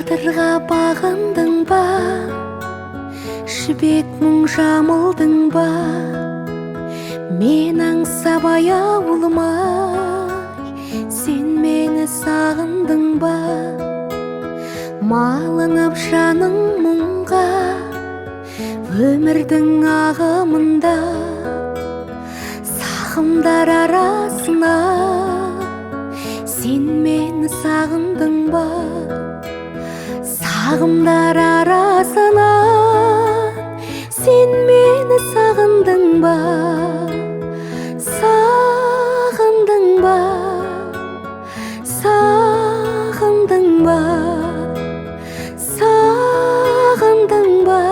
Тағдырға бағындың ба, жібек мұң жамылдың ба? Мен аңсап аяулымай, сен мені сағындың ба? Малынып жаның мұңға, өмірдің ағымында, сағымдар арасына, сен мені сағындың ба? Сағымдар арасынан сен мені сағындың ба? Сағындың ба? Сағындың ба? Сағындың ба?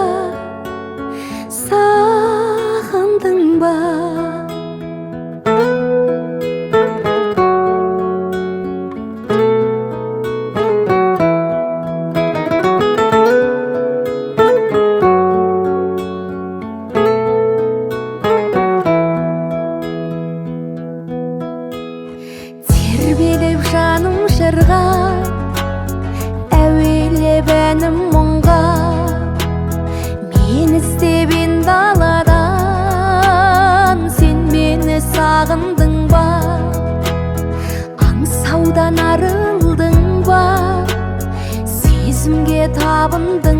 Сағындың ба? Тербеліп жаным жырға, әуелеп әнім мұңға, мен іздеп ен даладан, сен мені сағындың ба? Аңсаудан арылдың ба? Сезімге табындың